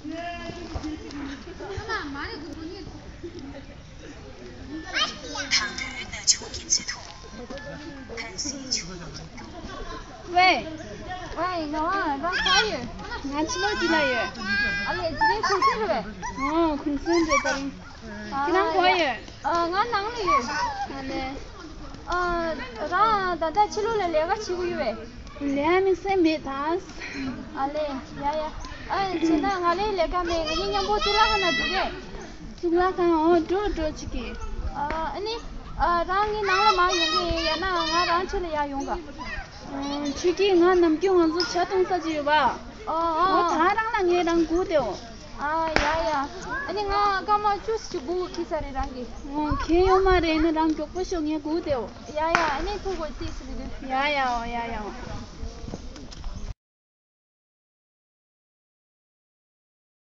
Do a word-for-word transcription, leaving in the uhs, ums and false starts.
ཝེ། ཝེ། ང་རང་ག་ཡོད། ང་ཕྱི་ལོགས་འདི་ལ་ཡོད། ཨ་ལས། འདི་རེད། གུང་སེང་རེད་པས། ཨོ། གུང་སེང་རེད་ད་རིང་། ཁྱེད་རང་ག་ཡོད། ཨ། ང་ནང་ལ་ཡོད། ཨ་ལས། ཨ། རང་ད་ལྟ་ཕྱི་ལོགས་ལ་ལས་ཀ་བྱེད་ཀྱི་ཡོད་པས། ལས་ཀ་དམིགས་བསལ་མེད་ད། ཨ་ལས། ཡ་ཡ། ཨ། བྱས་ན་ང་ལའི་ལས་ཀ་མེད། ང་གཉིས་མཉམ་པོ་གཙུག་ལག་ཁང་ནང་འགྲོ་གས། གཙུག་ལག་ཁང་། འོ། འགྲོ་འགྲོ་བྱེད་ཀྱི། ཨ། ཨ་ནི། ཨ། རང་ངའི་ནང་ལ་མར་ཡོང་གི་ཡིན། ཡང་ན་ང་རང་ཕྱི་ལ་ཡར་ཡོང་ག། ཨོ། ཁྱོད་ཀྱིས་ང་ནམ་རྒྱུན་ང་ཚོ་ཇ་འཐུང་ས་ཅིག་ཡོད་པ། ཨོ་ཨོ། འོ། ད་རང་ལ་ངས་རང་སྒུག་བསྡད་ཡོད། ཨ། ཡ་ཡ། ཨ་ནི་ང་སྐར་མ་བཅུ་ཞིག་སྒུག་གི་ས་རེད་རང་གི། འོ། གལ་ཡོད་མ་རེད། ན་རང་མགྱོགས་པོ་ཤོག་ངས་སྒུག་བསྡད་ཡོད། ཡ་ཡ། ཨ་ནི་ཐུག་གོ་ཙིག་ཞིག་རེད། ཡ་ཡ། འོ། ཡ་ཡ། འོ།